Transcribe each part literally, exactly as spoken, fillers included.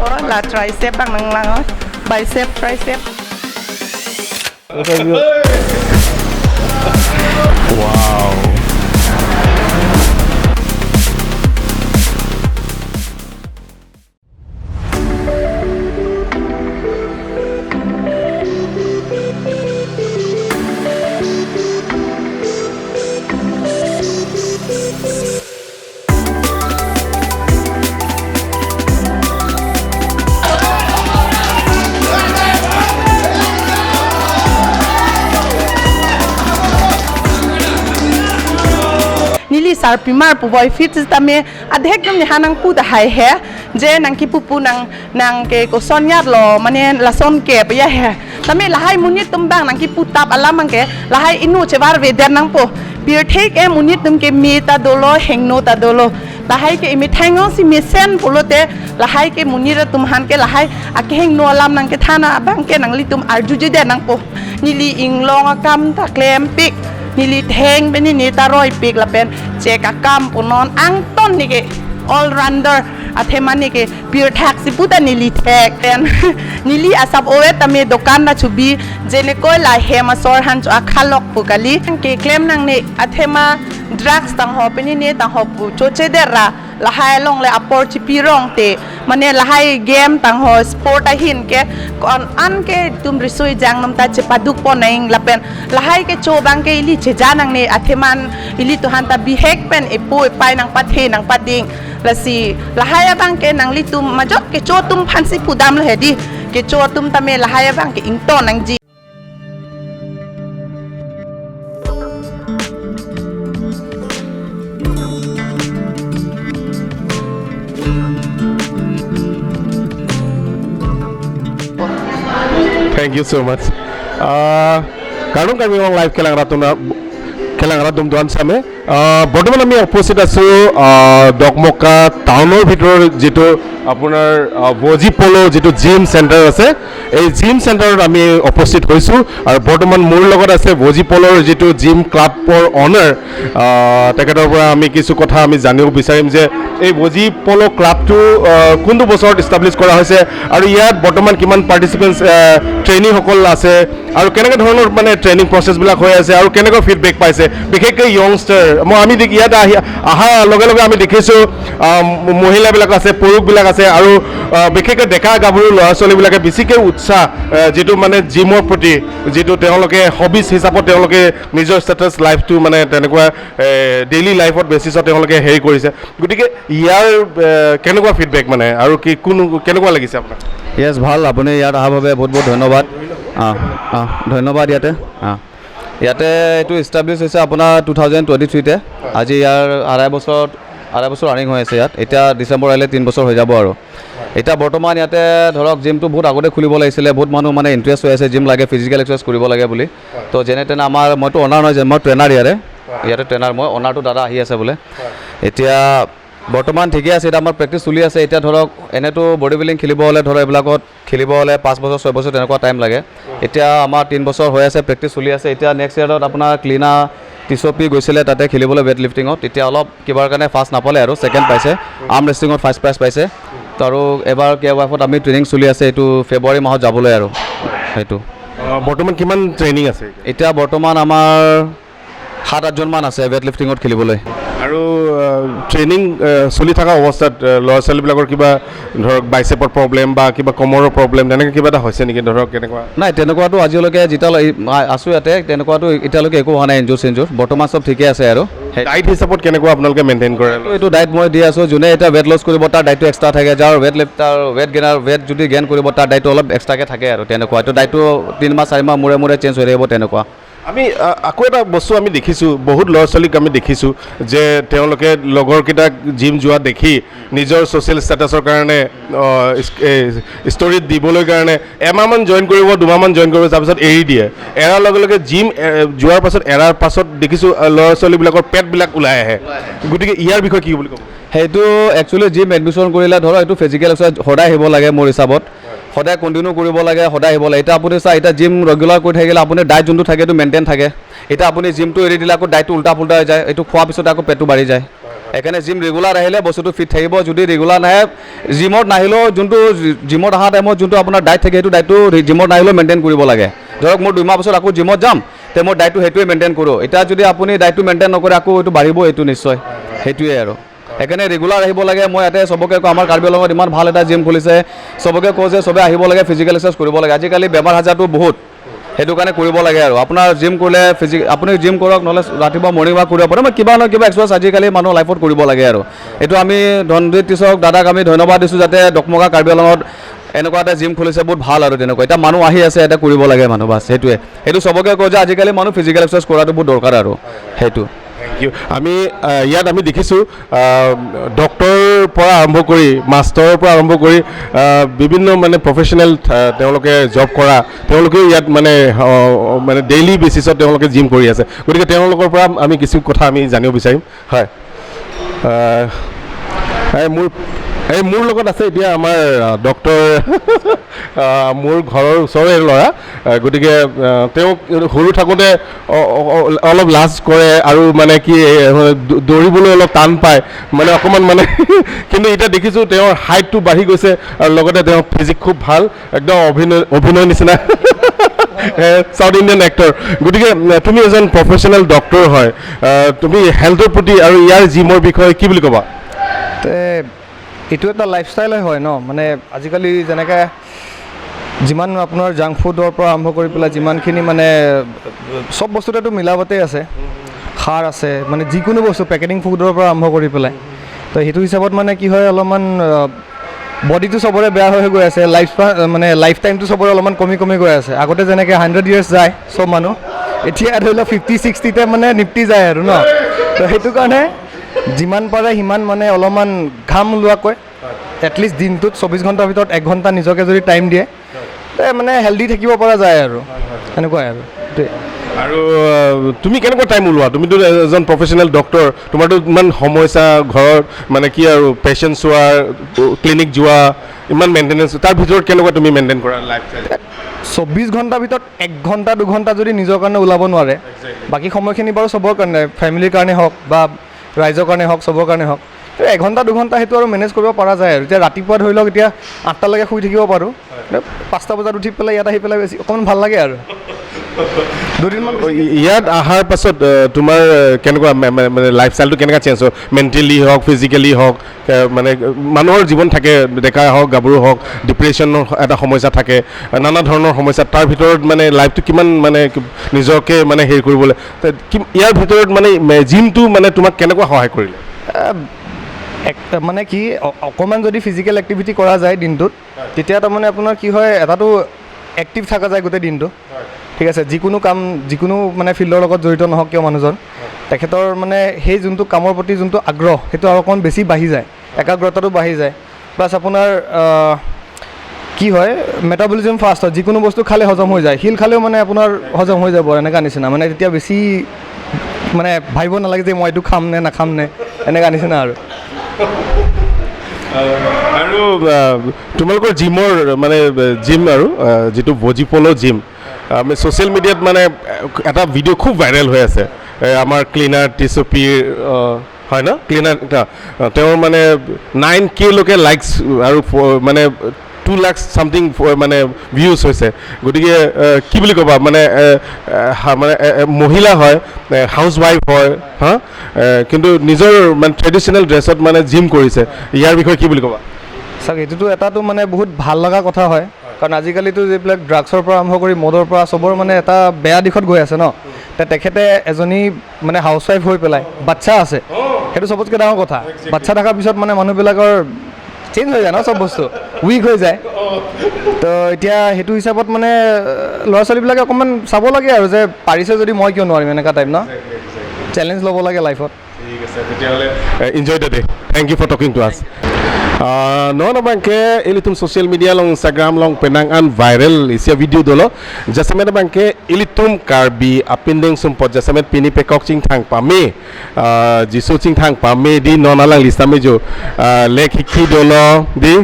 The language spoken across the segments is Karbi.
Oh, la tricep abang nanglang, oh. Bicep, tricep. Wow. Neli sarpimar puvoiphit sitame adhek atum neha nangpu tahai he, je nangkipu pu nang nang ke koson yar lo, mane lason ke ya he. Tame lahai monit atum abang nangkipu tap alam abang ke lahai inut chevar veder nangpo. Pirthe ke monit atum ke me ta dolo, hingno ta dolo. Lahai ke imethang si mesen pulote lahai ke monit atum aphan ke lahai akehingno alam nangkethan abang ke nanglitum arjuje det nangpo. Neli inglong akam ta klempik, neli theng pen neli ta roipik lapen chek akam punon angton ne ke all rounder athema ne ke pirthak si puta neli thek pen neli asap ove tame dokan ta chubi, je ne koi la hem asor aphan cho akhalok pu kali. Keklem nangne athema drugs tangho pen ne tangho pu choche dera lahai along le apor chipi rong te, mane lahai game tangho sport ahin ke kon an ke tum risui jang nom ta chepaduk pon nang lapen lahai kecho abang ke ili cheja nangne athema ilitum aphan ta bihek pen epo epai nangpathe nangpading. Lasi lahai abang ke nanglitum majok kecho atum aphan si pudam lo hedi, kecho atum tame lahai abang ke ington nangji. Thank you so much. Uh, Kardom Karbi Anglong Live Kelang Ratum, Kelang Ratum Duan Same. আহ, বৰ্তমান আমি উপস্থিত আছো, আহ, ডকমকা টাউনৰ ভিতৰত যিটো আপোনাৰ, আহ, ভজি পল' যিটো জিম চেণ্টাৰ আছে, এই জিম চেণ্টাৰত আমি উপস্থিত হৈছো। আৰু বৰ্তমান মোৰ লগত আছে ভজি পল'ৰ যিটো জিম ক্লাবৰ অনাৰ, আহ, তেখেতৰ পৰা আমি কিছু কথা আমি জানিব বিচাৰিম যে এই ভজি পল' ক্লাবটো, আহ, কোনটো বছৰত ইষ্টাব্লিছ কৰা হৈছে আৰু ইয়াত বৰ্তমান কিমান পাৰ্টিচিপেণ্টছ, আহ, ট্ৰেইনীসকল আছে, আৰু কেনেকে ধৰণৰ মানে ট্ৰেইনিং প্ৰচেছবিলাক হৈ আছে আৰু কেনেকুৱা ফিডবেক পাইছে, বিশেষকৈ য়ংষ্টাৰ? মই আমি দেখ-, ইয়াত আহি, অহাৰ লগে লগে আমি দেখিছো, আহ, ম-, মহিলাবিলাক আছে, পুৰুষবিলাক আছে আৰু, আহ, বিশেষকৈ ডেকা গাভৰু ল'ৰা ছোৱালীবিলাকে বেছিকৈ উৎসাহ, আহ, যিটো মানে জিমৰ প্ৰতি, যিটো তেওঁলোকে হবিজ হিচাপত তেওঁলোকে নিজৰ ষ্টেটাছ লাইফটো মানে তেনেকুৱা, এ, ডেইলি লাইফত বেচিছত তেওঁলোকে হেৰি কৰিছে। গতিকে ইয়াৰ, এ, কেনেকুৱা ফিডবেক মানে আৰু কি, কোন, কেনেকুৱা লাগিছে আপোনাৰ? য়েছ, ভাল। আপুনি ইয়াত অহাৰ বাবে বহুত বহুত ধন্যবাদ। অ, অ, ধন্যবাদ। ইয়াতে, অ, ইয়াতে এইটো ইষ্টাব্লিছ হৈছে আপোনাৰ টু থাউজেণ্ড টুৱেণ্টি থ্ৰীতে। আজি ইয়াৰ আঢ়ৈ বছৰত, আঢ়ৈ বছৰ ৰানিং হৈ আছে ইয়াত। এতিয়া ডিচেম্বৰ আহিলে তিনি বছৰ হৈ যাব আৰু। এতিয়া বৰ্তমান ইয়াতে ধৰক জিমটো বহুত আগতে খুলিব লাগিছিলে, বহুত মানুহ মানে ইণ্টাৰেষ্ট হৈ আছে, জিম লাগে, ফিজিকেল এক্সাৰচাইজ কৰিব লাগে বুলি। তো যেনে তেনে আমাৰ, মইতো অনাৰ নহয়, যে মই ট্ৰেইনাৰ ইয়াৰে, ইয়াতে ট্ৰেইনাৰ মই, অনাৰটো দাদা আহি আছে বোলে। এতিয়া বৰ্তমান ঠিকে আছে, এতিয়া আমাৰ প্ৰেক্টিছ চলি আছে। এতিয়া ধৰক এনেতো বডি বিল্ডিং খেলিব হ'লে ধৰক এইবিলাকত খেলিব হ'লে পাঁচ বছৰ ছয় বছৰ তেনেকুৱা টাইম লাগে। এতিয়া আমাৰ তিনি বছৰ হৈ আছে, প্ৰেক্টিছ চলি আছে। এতিয়া নেক্সট ইয়াৰত আপোনাৰ ক্লিনা টিচপি গৈছিলে তাতে খেলিবলৈ ৱেইট লিফটিঙত, তেতিয়া অলপ কিবাৰ কাৰণে ফাৰ্ষ্ট নাপালে আৰু ছেকেণ্ড পাইছে, আৰ্ম ৰেচলিঙত ফাৰ্ষ্ট প্ৰাইজ পাইছে। তো আৰু এবাৰ কে ৱাই এফত আমি ট্ৰেইনিং চলি আছে, এইটো ফেব্ৰুৱাৰী মাহত যাবলৈ আৰু সেইটো। আহ, বৰ্তমান কিমান ট্ৰেইনিং আছে? এতিয়া বৰ্তমান আমাৰ সাত আঠজনমান আছে ৱেইট লিফটিঙত খেলিবলৈ। আৰু, আহ, ট্ৰেইনিং, আহ, চলি থকা অৱস্থাত, আহ, ল'ৰা ছোৱালীবিলাকৰ কিবা ধৰক বাইচেপৰ প্ৰব্লেম বা কিবা কমৰৰ প্ৰব্লেম তেনেকৈ কিবা এটা হৈছে নেকি? ধৰক কেনেকুৱা? নাই, তেনেকুৱাতো আজিলৈকে যেতিয়া লৈ- আ- আছো ইয়াতে, তেনেকুৱাতো এতিয়ালৈকে একো হোৱা নাই ইনজুৰ চিনজুৰ। বৰ্তমান চব ঠিকে আছে আৰু। সেই- ডায়েট হিচাপত কেনেকুৱা আপোনালোকে মেইনটেইন কৰে? এইটো ডায়েট মই দি আছো, যোনে এতিয়া ৱেইট লছ কৰিব তাৰ ডায়েটটো এক্সট্ৰা থাকে, যাৰ ৱেইট লিফ- তাৰ ৱেইট গেইনাৰ, ৱেইট যদি গেইন কৰিব তাৰ ডায়েটটো অলপ এক্সট্ৰাকে থাকে আৰু তেনেকুৱা। এইটো ডায়েটটো তিনি মাহ চাৰি মাহ মূৰে মূৰে চেঞ্জ হৈ থাকিব তেনেকুৱা। আমি, আ, আকৌ এটা বস্তু আমি দেখিছোঁ, বহুত ল'ৰা ছোৱালীক আমি দেখিছোঁ যে তেওঁলোকে লগৰকেইটাক জিম যোৱা দেখি নিজৰ ছ'চিয়েল ষ্টেটাছৰ কাৰণে, আহ, ইছ-, এই ষ্টৰিত দিবলৈ কাৰণে এমাহমান জইন কৰিব, দুমাহমান জইন কৰিব, তাৰপিছত এৰি দিয়ে। এৰাৰ লগে লগে জিম, এ, যোৱাৰ পাছত, এৰাৰ পাছত দেখিছোঁ, আহ, ল'ৰা ছোৱালীবিলাকৰ পেটবিলাক ওলাই আহে। গতিকে ইয়াৰ বিষয়ে কি বুলি ক'ব? সেইটো একচুৱেলি জিম এডমিশ্যন কৰিলে ধৰক এইটো ফিজিকেল এক্সাৰচাইজ সদায় আহিব লাগে মোৰ হিচাপত। সদায় কণ্টিনিউ কৰিব লাগে, সদায় আহিব লাগে। এতিয়া আপুনি চাই, এতিয়া জিম ৰেগুলাৰ কৰি থাকিলে আপুনি ডায়েট যোনটো থাকে, এইটো মেইনটেইন থাকে। এতিয়া আপুনি জিমটো এৰি দিলে আকৌ ডায়েটটো উল্টা পুল্টা হৈ যায়, এইটো খোৱাৰ পিছতে আকৌ পেটটো বাঢ়ি যায়। সেইকাৰণে জিম ৰেগুলাৰ আহিলে বস্তুটো ফিট থাকিব। যদি ৰেগুলাৰ নাহে, জিমত নাহিলেও যোনটো জি-, জিমত অহা টাইমত যোনটো আপোনাৰ ডায়েট থাকে, সেইটো ডায়েটটো ৰি-, জিমত নাহিলেও মেইনটেইন কৰিব লাগে। ধৰক, মোৰ দুইমাহ পাছত আকৌ জিমত যাম, তে মই ডায়েটটো সেইটোৱে মেইনটেইন কৰোঁ। এতিয়া যদি আপুনি ডায়েটটো মেইনটেইন নকৰে, আকৌ এইটো বাঢ়িব, এইটো নিশ্চয়। সেইটোৱে আৰু। সেইকাৰণে ৰেগুলাৰ আহিব লাগে। মই ইয়াতে চবকে কওঁ, আমাৰ কাৰ্বি আংলঙত ইমান ভাল এটা জিম খুলিছে, চবকে কওঁ যে চবে আহিব লাগে, ফিজিকেল এক্সাৰচাইজ কৰিব লাগে। আজিকালি বেমাৰ আজাৰটো বহুত, সেইটো কাৰণে কৰিব লাগে আৰু। আপোনাৰ জিম কৰিলে ফিজি-, আপুনি জিম কৰক, নহ'লে ৰাতিপুৱা মৰ্ণিং ৱাক কৰিব পাৰে। মই কিবা নহয় কিবা এক্সাৰচাইজ আজিকালি মানুহ লাইফত কৰিব লাগে আৰু। এইটো আমি ধনজিত তিচক দাদাক আমি ধন্যবাদ দিছোঁ, যাতে দকমকা কাৰ্বি আংলঙত এনেকুৱা এটা জিম খুলিছে, বহুত ভাল আৰু। তেনেকুৱা এতিয়া মানুহ আহি আছে, ইয়াতে কৰিব লাগে মানুহ, বাছ সেইটোৱে। সেইটো চবকে কওঁ যে আজিকালি মানুহ ফিজিকেল এক্সাৰচাইজ কৰাটো বহুত দৰকাৰ আৰু, সেইটো। Thank you. আমি আহ, ইয়াত আমি দেখিছোঁ, আহ, ডক্টৰৰ পৰা আৰম্ভ কৰি, মাষ্টৰৰ পৰা আৰম্ভ কৰি, আহ, বিভিন্ন মানে প্ৰফেচনেল, আহ, তেওঁলোকে জব কৰা, তেওঁলোকেও ইয়াত মানে, আহ, মানে ডেইলি বেচিছত তেওঁলোকে জিম কৰি আছে। গতিকে তেওঁলোকৰ পৰা আমি কিছু কথা আমি জানিব বিচাৰিম। হয়। আহ, এই মোৰ, এই মোৰ লগত আছে এতিয়া আমাৰ, আহ, ডক্টৰ, আহ, মোৰ ঘৰৰ ওচৰৰে ল'ৰা। আহ, গতিকে, আহ, তেওঁ সৰু থাকোঁতে অ-, অ-, অ-, অলপ লাজ কৰে আৰু মানে কি, এ, দৌ-, দৌৰিবলৈ অলপ টান পায়, মানে অকণমান মানে। কিন্তু এতিয়া দেখিছোঁ তেওঁৰ হাইটটো বাঢ়ি গৈছে আৰু লগতে তেওঁৰ ফিজিক খুব ভাল, একদম অভিনয়, অভিনয় নিচিনা। এ, চাউথ ইণ্ডিয়ান এক্টৰ। গতিকে, উম, তুমি এজন প্ৰফেচনেল ডক্টৰ হয়, আহ, তুমি হেল্থৰ প্ৰতি আৰু ইয়াৰ জিমৰ বিষয়ে কি বুলি ক'বা? তে এইটো এটা লাইফষ্টাইলে হয় ন, মানে আজিকালি যেনেকে যিমান আপোনাৰ জাংক ফুডৰ পৰা আৰম্ভ কৰি পেলাই যিমানখিনি মানে চব বস্তুতেতো মিলাবতেই আছে, সাৰ আছে, মানে যিকোনো বস্তু পেকেটিং ফুডৰ পৰা আৰম্ভ কৰি পেলাই। তো সেইটো হিচাপত মানে কি হয়, অলপমান বডিটো চবৰে বেয়া হৈ গৈ আছে, লাইফ মানে লাইফ টাইমটো চবৰে অলপমান কমি কমি গৈ আছে। আগতে যেনেকে হাণ্ড্ৰেড ইয়াৰ্ছ যায় চব মানুহ, এতিয়া ধৰি লওক ফিফটি ছিক্সটিতে মানে নিপটি যায় আৰু ন। তো সেইটো কাৰণে যিমান পাৰে সিমান মানে অলপমান ঘাম ওলোৱাকৈ এটলিষ্ট দিনটোত চৌবিছ ঘণ্টাৰ ভিতৰত এক ঘণ্টা নিজকে যদি টাইম দিয়ে, তে মানে হেল্ডি থাকিব পৰা যায় আৰু। এনেকুৱাই আৰু এইটোৱে। আৰু আহ, তুমি কেনেকুৱা টাইম ওলোৱা? তুমিতো এজন প্ৰফেচনেল ডক্টৰ, তোমাৰতো ইমান সমস্যা, ঘৰৰ মানে কি আৰু পেচেণ্ট চোৱাৰ, ক্লিনিক যোৱা, ইমান মেইনটেনেঞ্চ, তাৰ ভিতৰত কেনেকুৱা তুমি মেইনটেইন কৰা লাইফ ষ্টাইল? চৌবিছ ঘণ্টাৰ ভিতৰত এক ঘণ্টা দুঘণ্টা যদি নিজৰ কাৰণে ওলাব নোৱাৰে, বাকী সময়খিনি বাৰু চবৰ কাৰণে, ফেমিলিৰ কাৰণে হওক বা ৰাইজৰ কাৰণে হওক, চবৰ কাৰণে হওক, এই এঘণ্টা দুঘণ্টা সেইটো আৰু মেনেজ কৰিব পৰা যায় আৰু। এতিয়া ৰাতিপুৱা ধৰি লওক, এতিয়া আঠটালৈকে শুই থাকিব পাৰোঁ, পাঁচটা বজাত উঠি পেলাই ইয়াত আহি পেলাই বেছি অকণমান ভাল লাগে আৰু। দুদিনমান ইয়াত অহাৰ পাছত আহ, তোমাৰ আহ, কেনেকুৱা মে- মে- মানে লাইফ ষ্টাইলটো কেনেকুৱা চেঞ্জ হ'ল? মেণ্টেলি হওক, ফিজিকেলি হওক, আহ, মানে আহ, মানুহৰ জীৱন থাকে, ডেকা হওক, গাভৰু হওক, ডিপ্ৰেশ্যনৰ এটা সমস্যা থাকে, আহ, নানা ধৰণৰ সমস্যা। তাৰ ভিতৰত মানে লাইফটো কিমান মানে নিজকে মানে হেৰি কৰিবলৈ, তে কি- ইয়াৰ ভিতৰত মানে মে- জিমটো মানে তোমাক কেনেকুৱা সহায় কৰিলে? এক মানে কি, অ- অকণমান যদি ফিজিকেল এক্টিভিটি কৰা যায় দিনটোত, তেতিয়া তাৰমানে আপোনাৰ কি হয়, এটাতো এক্টিভ থকা যায় গোটেই দিনটো। ঠিক আছে, যিকোনো কাম, যিকোনো মানে ফিল্ডৰ লগত জড়িত নহওক কিয় মানুহজন, তেখেতৰ মানে সেই যোনটো কামৰ প্ৰতি যোনটো আগ্ৰহ, সেইটো আৰু অকণমান বেছি বাঢ়ি যায়, একাগ্ৰতাটো বাঢ়ি যায়। প্লাছ আপোনাৰ আহ, কি হয়, মেটাবলিজম ফাষ্ট হয়, যিকোনো বস্তু খালে হজম হৈ যায়, শিল খালেও মানে আপোনাৰ হজম হৈ যাব আৰু এনেকুৱা নিচিনা। মানে তেতিয়া বেছি মানে ভাবিব নালাগে যে মই এইটো খাম নে নাখাম নে, এনেকুৱা নিচিনা আৰু। আৰু আহ, তোমালোকৰ জিমৰ মানে আহ, জিম আৰু আহ, যিটো বজি পল' জিম, আমি ছ'চিয়েল মিডিয়াত মানে আহ, এটা ভিডিঅ' খুব ভাইৰেল হৈ আছে। এ, আমাৰ ক্লিনাৰ টিচুপিৰ আহ, হয় ন, ক্লিনাৰ এটা, আহ, তেওঁৰ মানে নাইন কেলৈকে লাইকছ আৰু ফ- মানে টু লাখ ছামথিং মানে ভিউজ হৈছে। গতিকে আহ, কি বুলি ক'বা মানে আহ, আহ, হা- মানে আহ, আহ, মহিলা হয়, হাউচ ৱাইফ হয়, হা, আহ, কিন্তু নিজৰ মানে ট্ৰেডিশ্যনেল ড্ৰেছত মানে জিম কৰিছে, ইয়াৰ বিষয়ে কি বুলি ক'বা? চাওক, এইটোতো এটাতো মানে বহুত ভাল লগা কথা হয়, কাৰণ আজিকালিতো যিবিলাক ড্ৰাগছৰ পৰা আৰম্ভ কৰি মদৰ পৰা চবৰ মানে এটা বেয়া দিশত গৈ আছে ন। তে তেখেতে এজনী মানে হাউচ ৱাইফ হৈ পেলাই বাচ্ছা আছে, সেইটো চবতকৈ ডাঙৰ কথা। বাচ্ছা থকাৰ পিছত মানে মানুহবিলাকৰ চেঞ্জ হৈ যায় ন চব বস্তু, উইক হৈ যায়। তো এতিয়া সেইটো হিচাপত মানে ল'ৰা ছোৱালীবিলাকে অকণমান চাব লাগে আৰু যে পাৰিছে যদি মই কিয় নোৱাৰিম, এনেকুৱা টাইপ ন। চেলেঞ্জ ল'ব লাগে লাইফত। ঠিক আছে, তেতিয়াহ'লে enjoy the day. Thank you for talking to us. Uh, non abangke ilitum social media along, Instagram along penang an viral isi a video dolo. Jasemet abangke ilitum Karbi apindeng sumpot jasemet pini pekok chingthang pame, uh, jiso chingthang pame di non alangli sitame jo, uh, lek hikhi dolo di,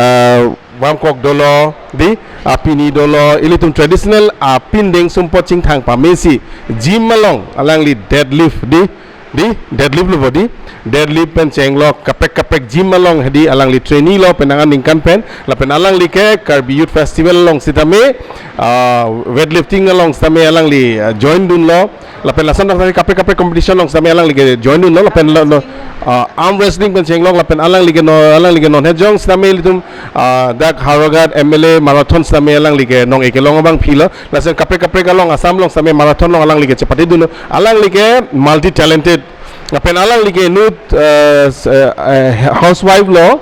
uh, vamkok dolo di, apini dolo, ilitum traditional apindeng sumpot chingthang pamesi gym along alangli deadlift di, Di, deadlift lo bo di. Deadlift pen chenglok kaprek kaprek gym along hedi alangli trainee lo penang aningkan pen. Lapen alangli ke Karbi Youth Festival along sitame, ah, weightlifting along sitame alangli, ah, join dunlo. Lapen lason dak kaprek kaprek competition along sitame alangli ke join dunlo. Lapen lo, lo, ah, arm wrestling pen chenglok lapen alangli ke no, alangli ke non hejong sitame ilitum, ah, dak Howraghat M L A marathon sitame alangli ke nong-e kelong abangpi lo. Lason kaprek kaprek along Assam along sitame marathon along alangli ke chepate dunlo. Alangli ke multi talented. Lapen alangli ke inut, eh, s-, eh, eh, housewife lo,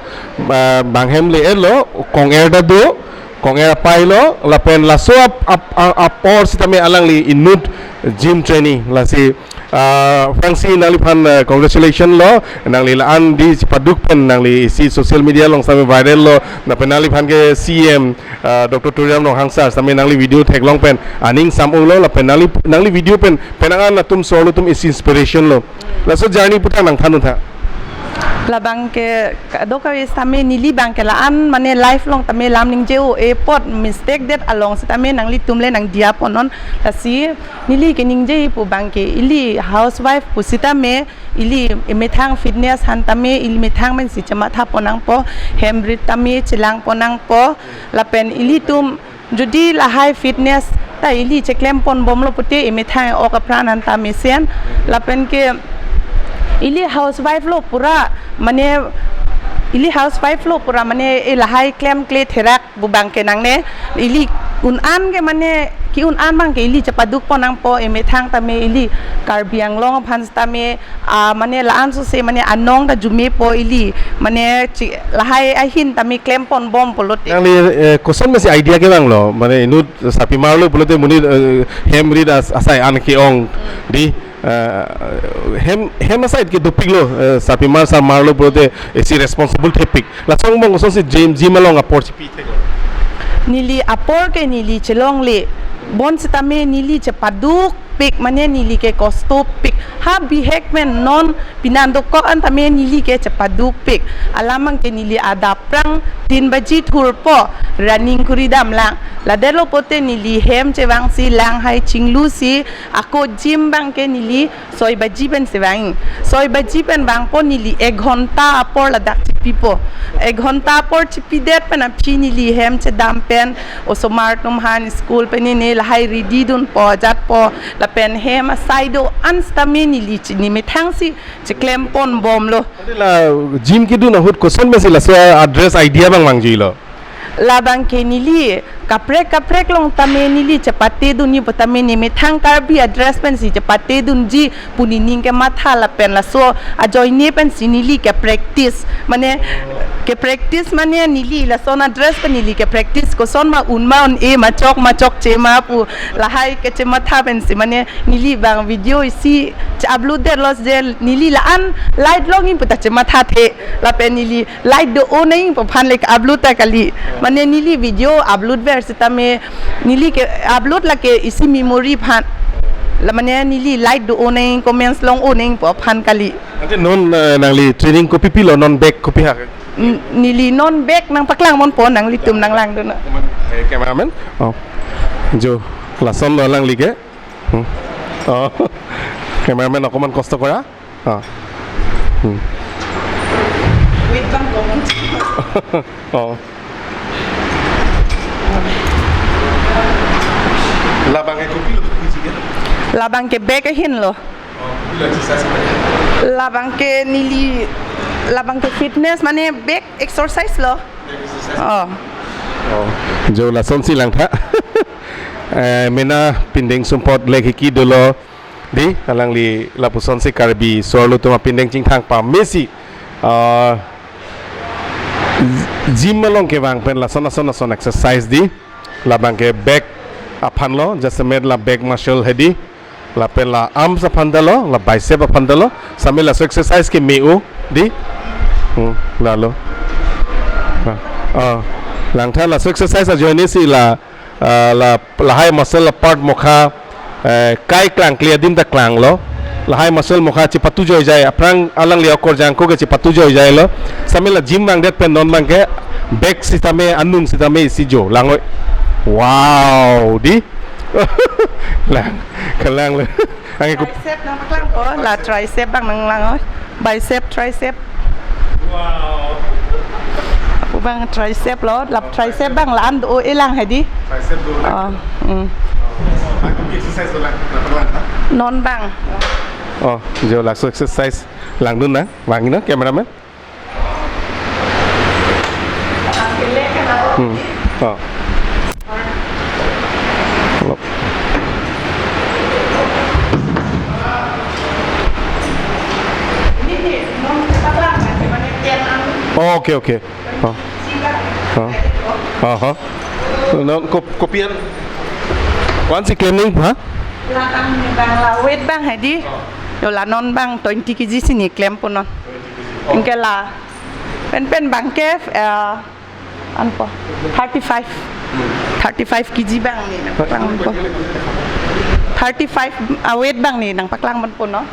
eh, bang hem le-et lo, kong-er ta do, kong-er apai lo, lapen laso ap-, ap-, ap-, apor sitame alangli inut gym trainee. Lasi, ah, aphrangsi nangliphan, eh, congratulations lo, nangli la-an di chepaduk pen nangli isi social media along sitame viral lo, lapen nangliphan ke C M, ah, Doctor Tuliram Ronghang sir sitame nangli video theklong pen aning sam-ong lo, lapen nangli, nangli video pen penang an atum solo atum isi inspiration lo. Laso journey aphuthak nangthan untha. Labang ke kadokave sitame neli bang ke la-an mane life along tame lam ningje-o apot mistake det along sitame nanglitum le nangdiya pon non. Lasi neli ke ningje pu bang ke ili housewife pusitame ili emethang fitness aphan tame ili methang pensi chematha pon nangpo, hem rit tame chelang pon nangpo, lapen ilitum jodi lahai fitness ta ili cheklem pon bomlo pute emethang ok apran aphan ta mesen, lapen ke ili housewife lo pura mane, ili housewife lo pura mane e lahai klemkle therak pu bang ke nangne, ili un-an ke mane ke-un-an bang ke ili chepaduk pon nangpo emethang tame ili Karbi Anglong aphan tame, ah, mane la-an sose mane anong ta jumepo ili mane chi-, lahai ahin tame klem pon bom pulote. Nangli, eh, koson mesi idea kevang lo, mane inut sarpimar lo pulote monit, eh, hem rit as-, asai an ke-ong di, eh, hem, hem asai ke dopik lo, eh, sarpimar sarmar lo pulote isi responsible thepik. Lason angbong kosonsi gym, gym along apor chepi thek lo? Neli apor ke neli chelongle. Bonsitame neli chepadukpik, mane neli ke kostopik. Ha bihek pen non pinan dokok an tame neli ke chepadukpik. Alam bang ke neli adap aphrang tin baji thurpo, running kori damlang. Ladet lo pote neli hem chevangsi, langhai chinglusi, ako gym bang ke neli soi baji pensi vang. Soi baji pen vangpo neli ek ghonta apor ladak chepipo. Ek ghonta apor chepidet pen aphi neli hem chedam pen osomar atum aphan school pen ne lahai ready dunpo, jatpo, lapen hem asai do-an sitame neli chini methangsi cheklem pon bomlo. Ante la gym kedun ahut koson mesi laso a-dress idea bang vangjuilo? Labang ke neli kaprek kaprek along tame neli chepate dunji pu tame ne methang Karbi a-dress pensi chepate dunji pu nening kematha lapen laso ajoine pensi neli ke-practice. Mane ke-practice mane neli lason a-dress pen neli ke-practice koson ma un ma un-e ma chok ma chokche ma pu lahai ke chematha pensi mane neli bang video isi che-upload det lo je neli la-an light longji pu ta chemathathe lapen neli light do-o nangji pu aphan le ke-upload ta kali. Mane neli video upload ver sitame neli ke-upload lake isi memory aphan. La mane neli light do-o nangji, comments long-o nangji pu aphan kali. Ante non, eh, nangli training kopi pilo, non back kopi ha? N-, neli non back nangpaklang ponpo, nanglitum nanglang dun. Eh, cameraman. Oh. Jo, lason lo alangli ke. Hmm. Oh. Cameraman okoman kosto kora. Ah. Hmm. Wait bang, comment. Oh. Labang ke kopi lo, kopi sih ya? Labang ke back ahin lo. Oh, kopi lo exercise apa ya? Labang ke neli, labang ke fitness mane back exercise lo. Back exercise. Oh. Oh. Jo lasonsi langtha. Eh, mena pindeng sumpot lek hiki dolo. Di, alangli lapusonsi Karbi so-arlo atum apindeng chingthang pamesi, ah, gym along kevang pen lason lason lason exercise di, labang ke back aphan lo, jasemet la back muscle hedi, lapen la arms aphan ta lo, la bicep aphan ta lo, sami laso exercise ke me-o di. Hmm, lalo. Ah, ah, langtha laso exercise ajoine si la ah, la, lahai muscle apart mokha, eh, kai klangkle adim ta klanglo. Lahai muscle mokha chepatu joijai, aphrang alangli akorjang ko ke chepatu joijailo. Sami la gym vangdet pen non bang ke back sitame anung sitame isi jo. Langoi. Wow, di. Lang, kelang le. Ang ikut. Tricep nangpaklangpo, la tricep abang nanglang, oh. Bicep, tricep. Wow. Apo abang tricep lo, la tricep abang la-an do-o-e lang hedi. Tricep do-o lang. Oh, mm. Oh, ang ikut exercise dolang, nangpaklang, ha? Non abang. Oh, jo laso exercise langdun nang, vangnon, cameraman. Hmm. Oh. Lo. Oh, okay, okay. Oh. Oh. Aha. Non kop-, kopi an. Ko-ansi klemnon, ha? La abang abang la weight abang hedi. Yo la non abang twenty K G si ne klempo non. Anke la pen pen abangke, eh, anpo, thirty-five. Thirty-five K G abang ne nangpaklangpo. Thirty-five, ah, weight abang ne nangpaklangponpo non.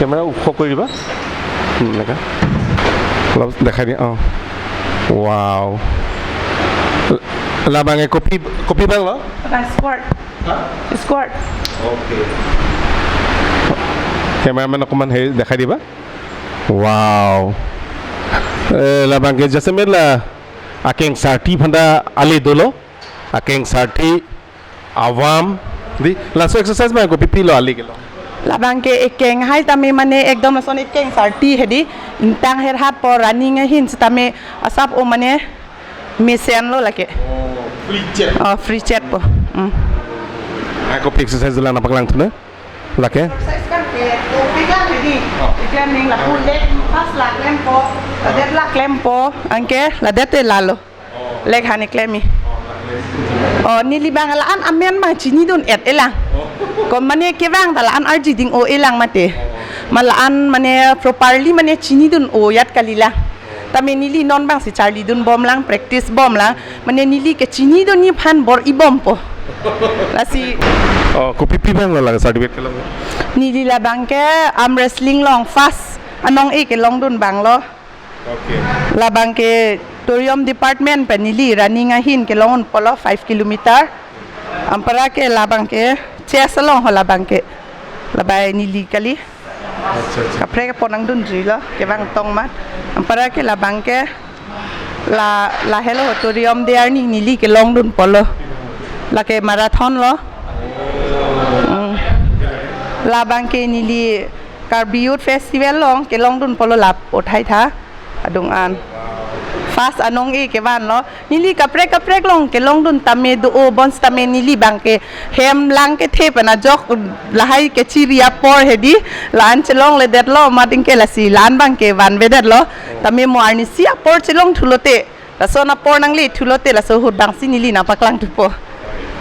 Camera off kori diba? Hmm, neka. Lo dekhai diya, oh. Wow. La abangke kopi, kopi abang lo? Abang squat. Ha? Squat. Okay. Cameraman okoman he dekhai diba? Wow. Eh, la abangke jasemet la akeng sarti aphanta ale dolo. Akeng sarti avam. Di, laso exercise abang kopipilo ale kelong? La abangke ekeng hai tame mane ekdom lason ekeng sarti hedi. Ingtang herhat po running ahin setame asap o mane mesenlo lake. Oh, free chet. Oh, free chet po. Hmm. Ang kopi exercise dolang nangpaklangthu na? Lake? Exercise abangke, kopi abang hedi. Oh. Ikan ning lapu leg first la klempo, ladet la klempo, anke ladet te lalo. Oh. Leg hane klem-i. Oh, la klempo. Oh, neli abang la-an amen abang chinidun-et-e lang. Oh. Ko mane kevang ta la-an arji ding-o-e lang mate. Oh. Ma la-an mane properly mane chinidun-o-et kali lang. Tame neli non abangsi charlidunbom lang, practice bom lang. Mane neli kechinidunji aphan bor-ibompo. Lasi. Oh, kopipi abang lo la certificate kelong? Neli la abangke arm wrestling along first anong-e kelongdun abang lo. Okay. La abangke Torium department pen neli running ahin kelongdunpo lo five kilometer. Anparke la abangke chess along ho la abangke. Labai neli kali. Acha, acha. Kaprek apot nangdunjui lo, kevang tong amat. Anparke la abangke la, lahelo Torium de arni neli kelongdunpo lo. Lake marathon lo. Hmm. La abangke neli Karbi Youth Festival along kelongdunpo lo la pothai tha adung an. First anong-e kevan lo. Neli kaprek kaprek along kelongdun tame do-o bonsitame neli abangke hem lang kethe pen ajok lahai kechiri apor hedi la-an chelongledetlo amat anke lasi la-an abangke vanvedetlo. Tame mo arnisi apor chelongthulote, lason apor nanglethulote laso ahut abangsi neli nangpaklangthupo.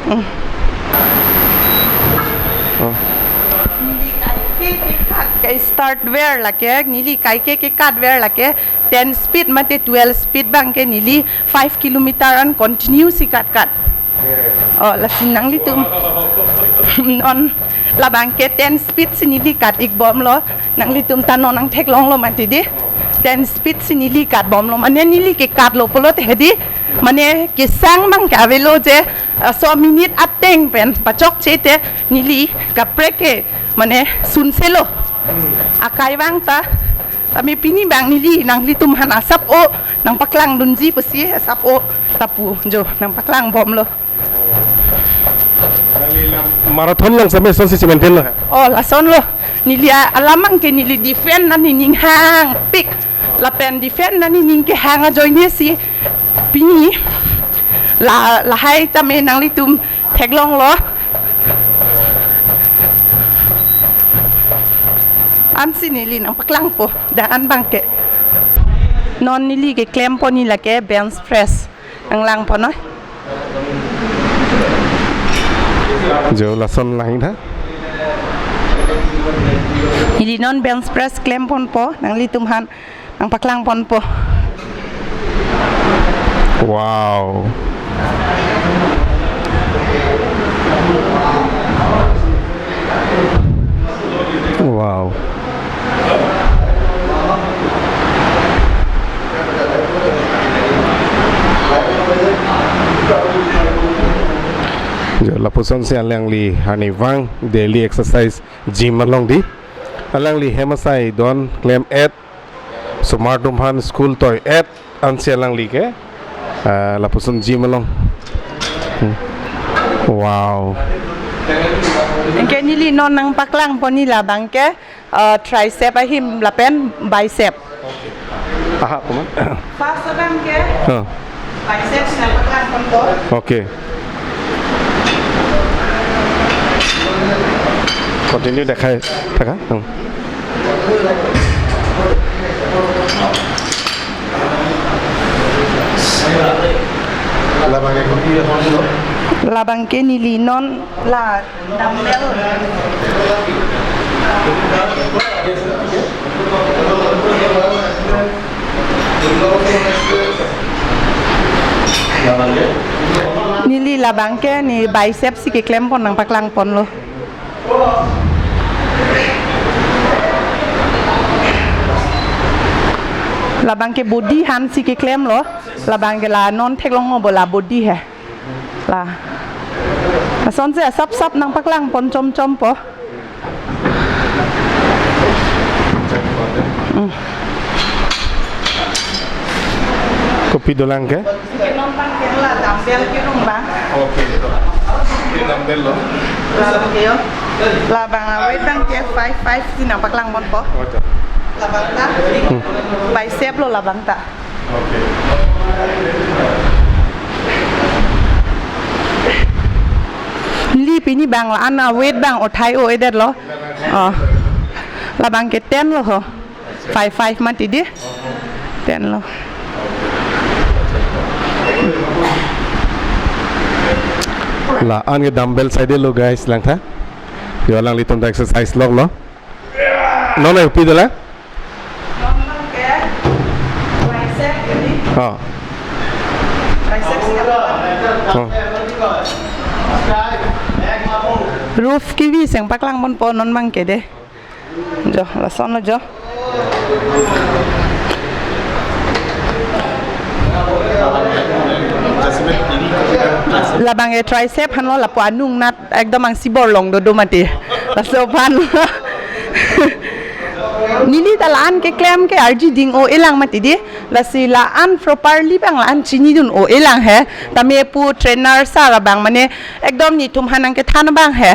Hmm. Oh. Neli kaike kekat, ke start ver lake, neli kaike kekat ver lake, ten speed mate twelve speed abangke neli five kilometer an continue si katkat. Oh, lasi nanglitum. Non la abangke ten speed si neli kat-ikbomlo. Nanglitum ta non nangtheklonglo mati di. Ten speed si neli katbomlo. Mane neli kekatlo pulote hedi. Mane kesang abangke avelo je, ah, so minute ateng pen pachokche te neli kaprek ke mane sunselo. Akai vang ta. Tame pini abang neli nanglitum aphan asap o nangpaklangdunji pusi asap o ta pu jo nangpaklangbomlo. Marathon along same lasonsi chimaintain lo. Oh, lasonlo. Neli a-, alam abangke neli defend nangning hangpik. Lapen defend nangning kehang ajoinesi pini la, lahai tame nanglitum theklonglo. Ansi neli nangpaklangpo, dak an abangke. Non neli keklempon ni lake bench press. Nanglangpon noi. Jo lason lang tha. Neli non bench press klemponpo, nanglitum aphan nangpaklangponpo. Wow. Wow. Jo, lapu Sonsi alangli arnivang daily exercise gym along di. Alangli hem asai don klem et, osomar atum aphan school toi et, ansi alangli ke, ah, lapuson gym along. Hmm. Wow. Anke neli non nangpaklang pon neli labang ke, ah, tricep ahim lapen bicep. Aha, komat? First abang ke, ah, bicep nangpaklang pon po. Okay. Continue dekhai thaka. Hmm. Labang ke neli non la dumbbell. Neli labang ke neli bicep si keklem pon nangpaklang ponlo. Labang ke body aphan si keklemlo. Labang ke la non theklong bo la body he. La. Lasonsi asap sap nangpaklang pon chom chom po. Hmm. Kopi dolang ke? Ke non abang ke la dumbbell kerung abang. Okay. Ke dumbbell lo. Labang ke yo. Labang awet abang ke five five si nangpaklang pon po. Oh, acha. Labang ta. Hmm. Bicep lo labang ta. Okay. Neli pini abang la-an awet abang othai o-edetlo. Oh. Labang ke ten lo ho. Five five mati di. Ten lo. La-an ke dumbbell side lo guys langtha. Yo alanglitum ta exercise lok lo. Non kopi dolang? Non abang ke tricep ini. Oh. Tricep sih. Oh. Roof kevi si nangpaklang pon po non abang ke de. Jo, lason lo jo. Labang ke tricep aphan lo lapu anung nat ekdom angsi bor long dodo mati. Laso aphan. Neli ta la-an keklem ke arji ding o-elang mati di. Lasi la-an properly abang la-an chinidun o-elang he. Tame pu trainer sir abang mane ekdom netum aphan nangkethan abang he.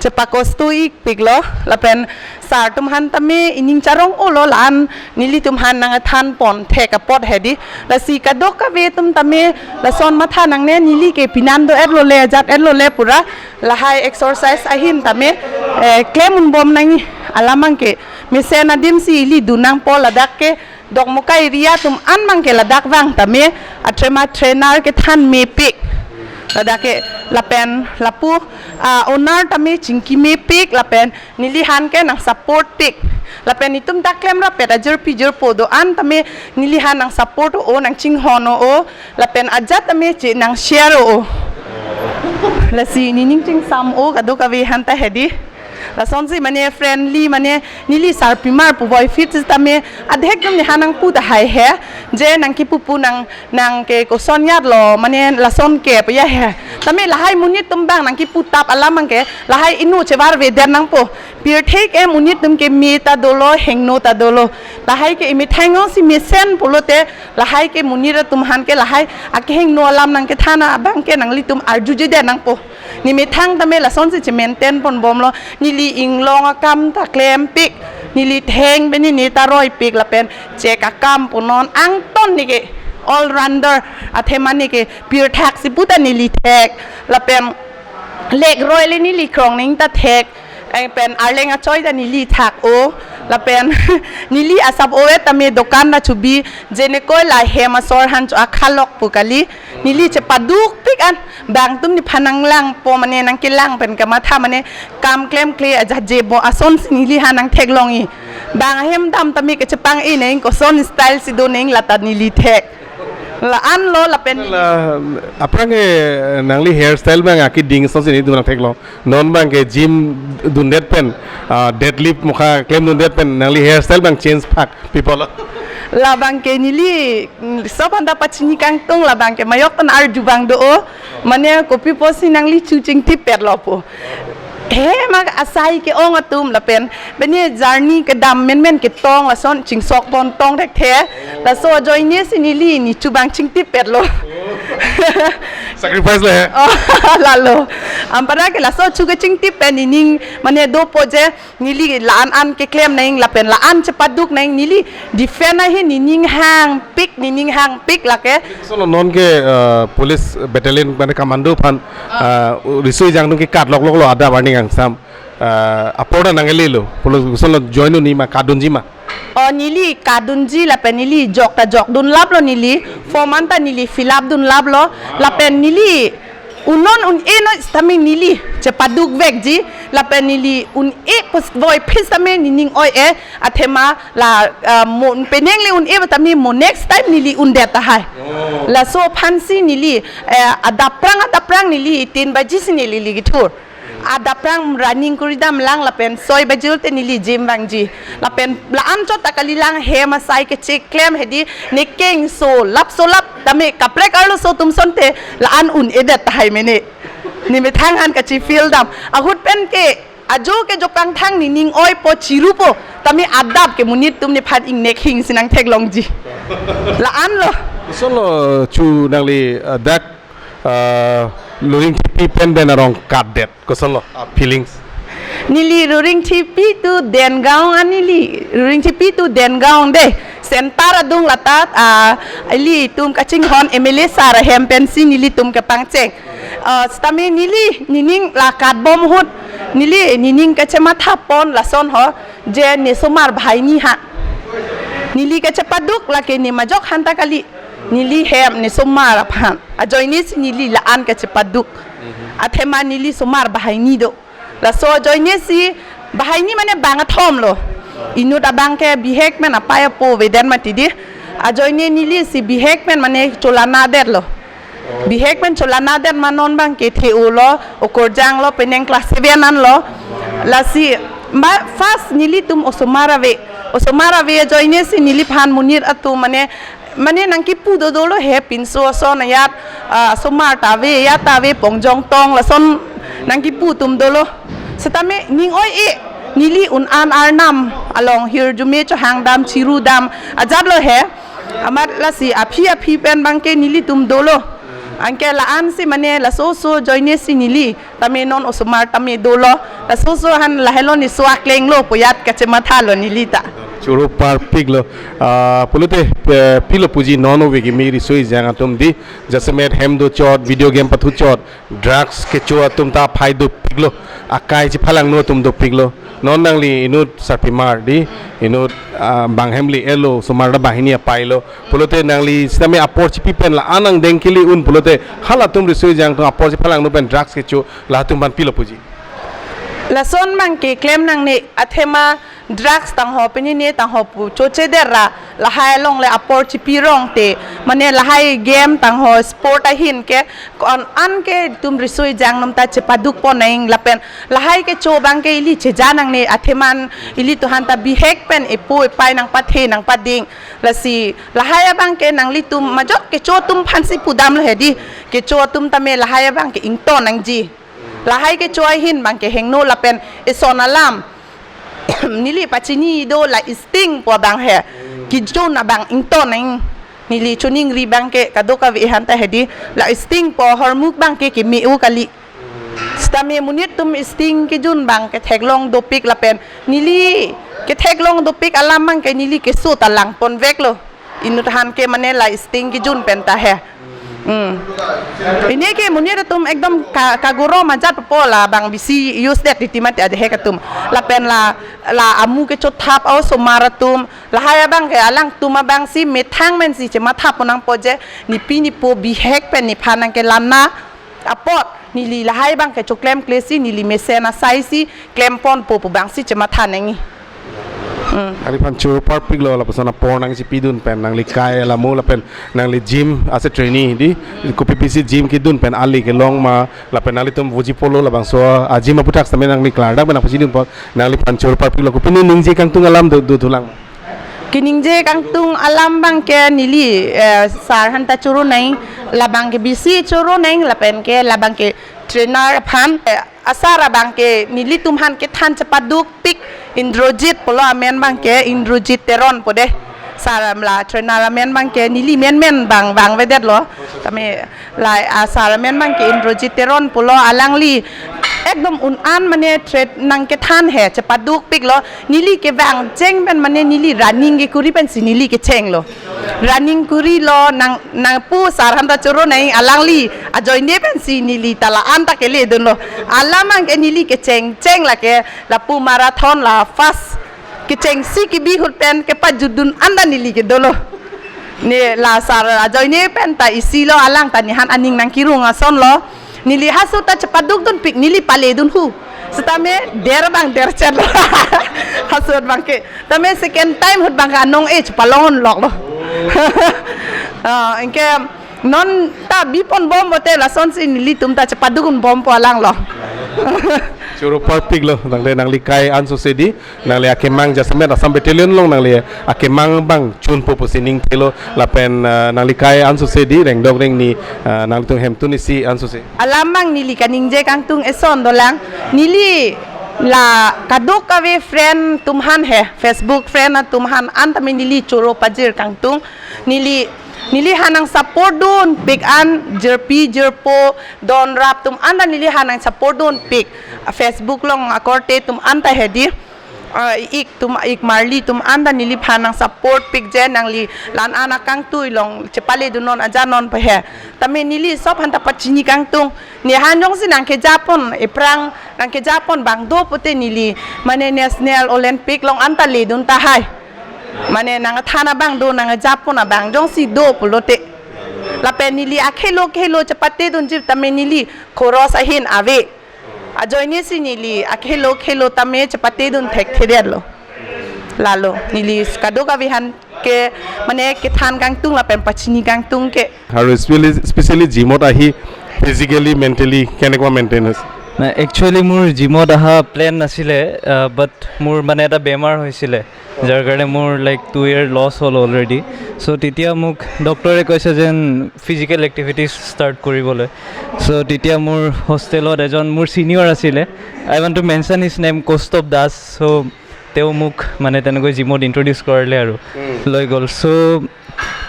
Chepakosto-ik piklo lapen sir atum aphan tame ining charong olo la-an nelitum aphan nangkethan pon thek apot he di. Lasi kadokave atum tame lason matha nangne neli ke pinan do-etlo le, ajat-etlo le pura. Lahai exercise ahin tame, eh, klem unbom nangji alam abang ke mesen adim si ili dun nangpo ladak ke Dokmoka area atum an abang ke ladak vang tame athema trainer kethan mepik. Ladak ke lapen lapu, ah, owner tame chingki mepik lapen neli aphan ke nang support pik. Lapen itum ta klemrap pet ajirpi jirpo do-an tame neli aphan nang support o, nang chinghon o, lapen ajat tame che nang share o. Lasi nening chingsam o kadokave aphan ta he di. Lasonsi mane friendly mane neli sarpimar pu boy fit sitame adhek atum neli aphan nangpu tahai he. Je nangkipu pu nang nang ke koson yat lo mane lason ke pu ya he. Tame lahai monit atum abang nangkipu tap alam abang ke lahai inut chevar veder nangpo. Pirthe ke monit atum ke me ta dolo hingno ta dolo. Lahai ke imethang si mesen pulote lahai ke monit atum aphan ke lahai akehingno alam nangkethan abang ke nanglitum arjuje der nangpo. Nemethang tame lasonsi che-maintain ponbomlo. Neli inglong akam ta klempik. Neli theng pen neli ta roipik lapen chek akam punon angton neke all rounder athema neke pirthak si pu ta neli thek. Lapen lek roi le neli krong ning ta thek. Eh, pen arleng achoi ta neli thak o. Lapen neli asap o-et tame dokan ta chubi. Je nekoi la hem asor aphan cho akhalok pu kali. Neli chepadukpik an bang atum nephan nanglangpo mane nangkelang pen kamatha mane kam klemkle ajahje bo asonsi neli aphan nangtheklongji. Bang ahem dam tame kechepang-i neng koson style si do neng lata neli thek. La-an lo lapen neli. La, aphrang ke nangli hairstyle abang akeding asonsi neli dun nangtheklo. Non abang ke gym dundet pen, ah, deadlift mokha klem dundet pen nangli hairstyle abang change phak people. Labang ke neli, mm, sob anta pachini kangtung labang ke majok tan arju abang do o. Mane kopi pusi nangli chu chingtip pet lo pu. He mak asai ke-ong atum lapen. Bene journey kedam menmen ketong lason chingsok pon tong thekthe. Laso ajoine si neli ne chu abang chingtip pet lo. Sacrifice le he. Oh, lalo. Anparta ke laso chu kechingtip pen nening mane dopo je neli la-an an keklem nang lapen la-an chepaduk nang neli defend ahin nening hangpik nening hangpik lake. Solo non ke, uh, police battalion mane commando aphan, uh, riso ejang atum ke kat lok lok lo adap arni kangsam. Uh, apor ta nang ele lo. Police solo join un-e ma kadunji ma. Oh, neli kadunji lapen neli jok ta jok dun lap lo neli. Form anta neli fill up dun lap lo. Lapen neli unon un-e noi sitame neli chepaduk vekji lapen neli un-e pus voi phis tame nening oi-e athema la, ah, mo penang le un-e tame mo next time neli undet tahai. Oh. Laso aphansi neli, eh, adap aphrang adap aphrang neli tin baji si neli ligi thur. Adap aphrang running koridam lang lapen soi baji ulte neli gym vangji. Lapen la-an chot ta kalilang hem asai kecheklem hedi ne kengso lap so lap tame kaprek arloso atum asonte la-an un-edet tahai mene. Ne methang han kachi feel dam. Ahut pen ke ajo ke jokangthang nening oipo chirupo. Tame adap ke monit atum nephan ingnek hing si nangtheklongji. La-an lo. Solo chu nangli, uh, dak, uh, Luringthepi pen pen arong katdet. Kosonlo, ah, feelings? Neli Luringthepi to Dengaon anili, Luringthepi to Dengaon de. Center adung lata, ah, ilitum kachinghon M L A sir ahem pensi nelitum kepangcheng. Ah, sitame neli, nening la katbom ahut, neli, nening kachematha pon lason ho, je ne osomar banghini ha. Neli kachepaduk lake ne majok hanta kali, neli hem ne osomar aphan. Ajoine si neli la-an kachepaduk. Athema neli osomar banghini do. Laso ajoine si banghini mane bang athom lo. Inut abang ke bihek pen apei apo avedet mati di. Ajoine neli si bihek pen mane cholana det lo. Bihek pen cholana det ma non abang ke The-o lo, okorjang lo, penang class seven an lo. Lasi ma first nelitum osomar ave. Osomar ave ajoine si neliphan monit atum mane mane nangkipu do dolo he pinso ason ajat, ah, osomar ta ave, ajat ta ave, pongjong tong lason nangkipu atum dolo. Sitame ning oi-e, neli un-an arnam along hirjume chohang dam chiru dam ajat lo he. Amat lasi aphi aphi pen abang ke nelitum dolo. Anke la-an si mane laso so ajoine si neli tame non osomar tame dolo. Laso so han lahelo ne so akleng lo pu ajat kachematha lo neli ta. Choro parpik lo. Ah, pulote, eh, pilo puji non ove kimi riso ejang atum di. Jasemet hem do chot, video game pathu chot, drugs kecho atum ta aphai dopik lo. Akai chephalangno atum dopik lo. Non nangli inut sarpimar di, inut, ah, bang hem le-etlo, osomar ta banghini apei lo. Pulote nangli sitame apor chipi pen la-an angdeng kele un pulote halatum riso ejang atum apor chephalangno pen drugs kecho latum aphan pilo puji. Lason abang ke klem nangne athema drugs tangho pini ne tangho pu choche der ra lahai along le apor chipi rong te mane lahai game tangho sport ahin ke ko-an an ke itum riso ejang atum ta chepaduk pon nang lapen lahai kecho abang ke ili cheja nangne athema ilitum hanta bihek pen epo epei nangpathe nangpading. Lasi lahai abang ke nanglitum majok kecho atum aphansi pudam lo he di. Kecho atum tame lahai abang ke ington nangji. Lahai kecho ahin abang ke hingno lapen eson alam. Neli pachini do la sting pu abang he. Kejun abang ington nang. Neli choningri abang ke kadokave hanta he di. La sting pu ahormu abang ke keme-o kali. Sitame monit atum sting kejun abang ketheklong dopik lapen neli ketheklong dopik alam abang ke neli keso ta lang pon vek lo. Inut aphan ke mane la sting kejun pen ta he. Hmm. Pini ke monit atum ekdom ka, kagorom ajat po labang bisi use det titi mati adehek atum. Lapen la, la amu kechothap osomar atum. Lahai abang ke alangtum abang si methang pen si chematha pon nangpo je nepi nepo bihek pen nephan nangkelang na apot neli lahai abang ke choklemkle si neli mesen asai si klemponpo pu abang si chematha nangji. Hmm. Nangliphan choro parpik lo lapuson apor nangchipidun pen nangli kai alamo lapen nangli gym ase training di kopi pisi gym kedun pen ali kelong ma lapen nanglitum voji polo labangso a gym aputhak sitame nangli klardak pen nangpachidun po nangliphan choro parpik lo kopine ningje kangtung alam do, do thulang. Keningje kangtung alam abangke neli, eh, sir aphanta choro nang, labangke bisi choro nang, lapenke labangke trainer aphan, eh, asar abangke nelitum aphan kethan chepadukpik Indrajit pulo amen abangke, Indrajit Teron pu de. Sir amla trainer amen abangke neli menmen abang vangvedetlo. Tame la, ah, sir amen abangke Indrajit Teron pulo, alangli ekdom un-an mane threat nangkethan he chepadukpiklo. Neli kevang cheng pen mane neli running kekuri pensi neli kechenglo. Running kurilo, nang, nangpu sir aphanta choro nang, alangli ajoine pensi neli ta la-an ta keledunlo. Alam abangke neli kecheng cheng lake lapu marathon la first kechengsi kebi ahut pen kepajutdun anta neli kedolo. Ne la sir ajoine pen ta isilo, alang ta nephan aning nangkerung asonlo. Neli haso ta chepadukdunpik, neli paledun hu. Setame der abang derchetlo. Haso abangke. Tame second time ahut abangke anong eh chepalongloklo. Ah, anke non ta biponbom pote lasonsi nelitum ta chepadukdunbompo alanglo. Choro parpiklo, nangli, nangli kai ansose di, nangli akemang jasemet Assam Battalion along nangli akemang abang chunpo pusi ningthelo, lapen, ah, nangli kai ansose di, rengdok rengni, ah, nangtum hemtun isi ansose. Alam abang neli kaningje kangtung eson dolang, neli la kadokave friend atum aphan he, Facebook friend atum aphan anta me neli choro pajir kangtung, neli, neliphan nang support dunpik an, jirpi jirpo, don rap atum anta neliphan nang support dunpik. Facebook along akorte atum anta he di. Ah, ik atum, ik marli atum anta neliphan nang support pikje, nangli la-an akangtui along chepaledunnon ajanon pu he. Tame neli sob aphanta pachini kangtung. Nephan jongsi nangkejapon, ephrang nangkejapon abang do pote neli mane National Olympic along anta ledun tahai. Mane nangthan abang do, nangjapon abang jongsi do pulote. Lapen neli akhelo khelo chepatedunji tame neli khoros ahin ave. Ajoinesi neli akhelo khelo tame chepatedun thekthedetlo. Lalo neli kadokave aphan ke mane kethan kangtung lapen pachini kangtung ke. Aru specially, specially gymত আহি physically, mentally কেনেকুৱা maintain হৈছে? নাই, actually মোৰ gymত অহা plan নাছিলে, আহ, but মোৰ মানে এটা বেমাৰ হৈছিলে, যাৰ কাৰণে মোৰ like two year loss হ'ল already। So তেতিয়া মোক ডক্টৰে কৈছে যেন physical activities start কৰিবলৈ। So তেতিয়া মোৰ হোষ্টেলত এজন মোৰ ছিনিয়ৰ আছিলে, I want to mention his name, Kaustav Das. So তেওঁ মোক মানে তেনেকৈ gymত introduce কৰালে আৰু লৈ গ'ল। So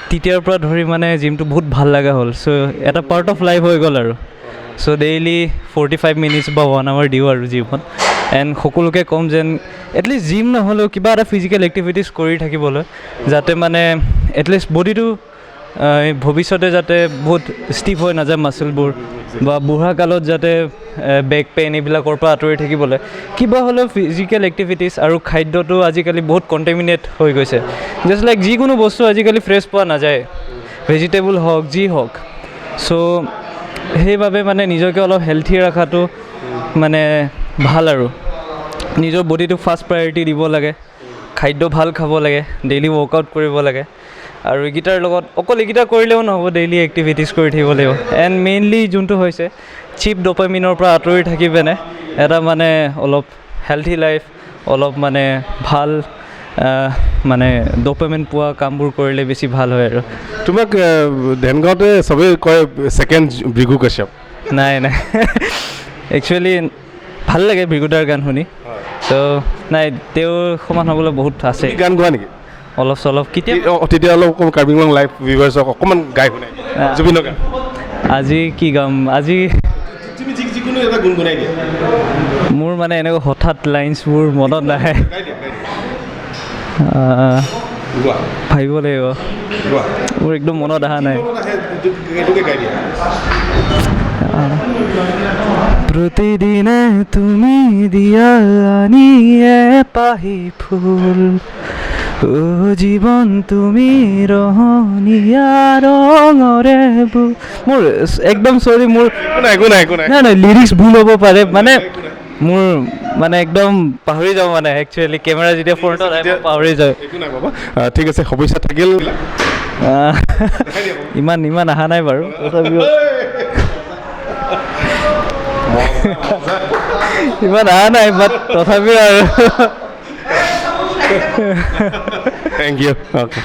তেতিয়াৰ পৰা ধৰি মানে gymটো বহুত ভাল লগা হ'ল। So এটা part of life হৈ গ'ল আৰু। So daily forty five minutes বা one hour দিওঁ আৰু gymত। And সকলোকে ক'ম যেন at least gym নহ'লেও কিবা এটা physical activities কৰি থাকিবলৈ, যাতে মানে at least bodyটো, আহ, এই ভৱিষ্যতে যাতে বহুত stiff হৈ নাযায় মাচলবোৰ, বা বুঢ়া কালত যাতে, আহ, বেক পেইন এইবিলাকৰ পৰা আঁতৰি থাকিবলৈ কিবা হ'লেও physical activities। আৰু খাদ্যটো আজিকালি বহুত contaminate হৈ গৈছে, just like যিকোনো বস্তু আজিকালি ফ্ৰেছ পোৱা নাযায়, ভেজিটেবল হওক, যি হওক। So সেইবাবে মানে নিজকে অলপ হেল্থি ৰখাটো মানে ভাল আৰু। নিজৰ বডিটো ফাৰ্ষ্ট প্ৰায়ৰিটি দিব লাগে, খাদ্য ভাল খাব লাগে, ডেইলি ৱৰ্কআউট কৰিব লাগে। আৰু এইকেইটাৰ লগত অকল এইকেইটা কৰিলেও নহ'ব, ডেইলি এক্টিভিটিজ কৰি থাকিব লাগিব। এণ্ড মেইনলি যোনটো হৈছে চিপ ডপামিনৰ পৰা আঁতৰি থাকি পিনে এটা মানে অলপ হেল্থি লাইফ, অলপ মানে ভাল, আহ, মানে ডপামিন পোৱা কামবোৰ কৰিলে বেছি ভাল হয় আৰু। তোমাক, আহ, ধেনগাঁৱতে চবেই কয় ছেকেণ্ড ভৃগু কাশ্যপ। নাই, নাই। একচুৱেলি ভাল লাগে ভৃগুদাৰ গান শুনি। তো নাই, তেওঁৰ সমান হ'বলৈ বহুত আছে। তুমি গান গোৱা নেকি? অলপ চলপ কেতিয়াবা। অ, তেতিয়া অলপ অকণ কাৰ্বি আংলং লাইভ ভিউৱাৰ্ছক অকণমান গাই শুনাই দিয়া। আহ। জুবিনৰ গান। আজি কি গাম? আজি তুমি যি-, যিকোনো এটা গুণগুণাই দিয়া। মোৰ মানে এনেকুৱা হঠাৎ লাইনছবোৰ মনত নাহে। গাই দিয়া, গাই দিয়া। আহ, গোৱা। ভাবিব লাগিব। গোৱা। মোৰ একদম মনত অহা নাই। মনত আহে, এইটো, এইটোকে গাই দিয়া। আহ। প্ৰতিদিনে তুমি দিয়া আনি এপাহি ফুল, অ জীৱন তুমি ৰঙিয়া ৰঙৰে বু-, মোৰ একদম চৰি, মোৰ একো নাই, একো নাই, একো নাই। নাই, নাই, লিৰিক্স ভুল হ'ব পাৰে, মানে একো নাই। মোৰ মানে একদম পাহৰি যাওঁ মানে, একচুৱেলি কেমেৰা যেতিয়া ফ্ৰণ্টত আহে, মই পাহৰি যাওঁ। একো নাই বাবা। আহ, ঠিক আছে, শুভেচ্ছা থাকিল। আহ, ইমান, ইমান অহা নাই বাৰু, তথাপিও। ইমান অহা নাই, বাট তথাপিও আৰু। Thank you. Okay.